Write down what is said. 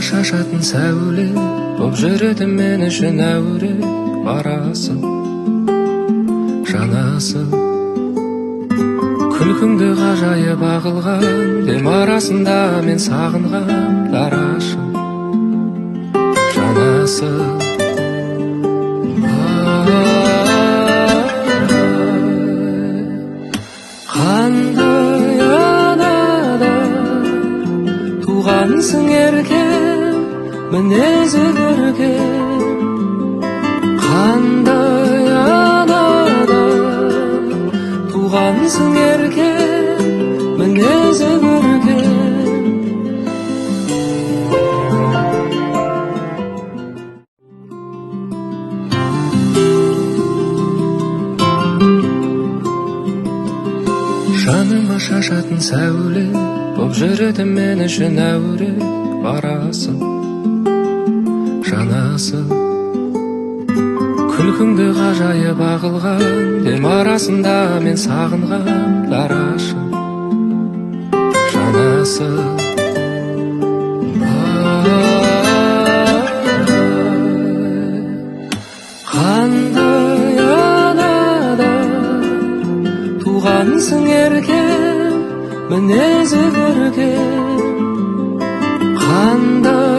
Шашатын сәуле боп жүреді мен үшін әуре, барасың, жанасың. Күлкіңді ғажайып ағылған дем арасында мен сағынған дарашым, жанасың. Қандай анада туғансың еркем, мінезі көркем. Қандай анада туғансың еркем, мінезі көркем. Жаныма шашатын сәуле боп жүреді мен үшін әуре, барасың, жанасың. Күлкіңді ғажайып ағылған дем арасында мен сағынған дарашым, жанасың. Қандай анада туғансың еркем, мінезі көркем. Қандай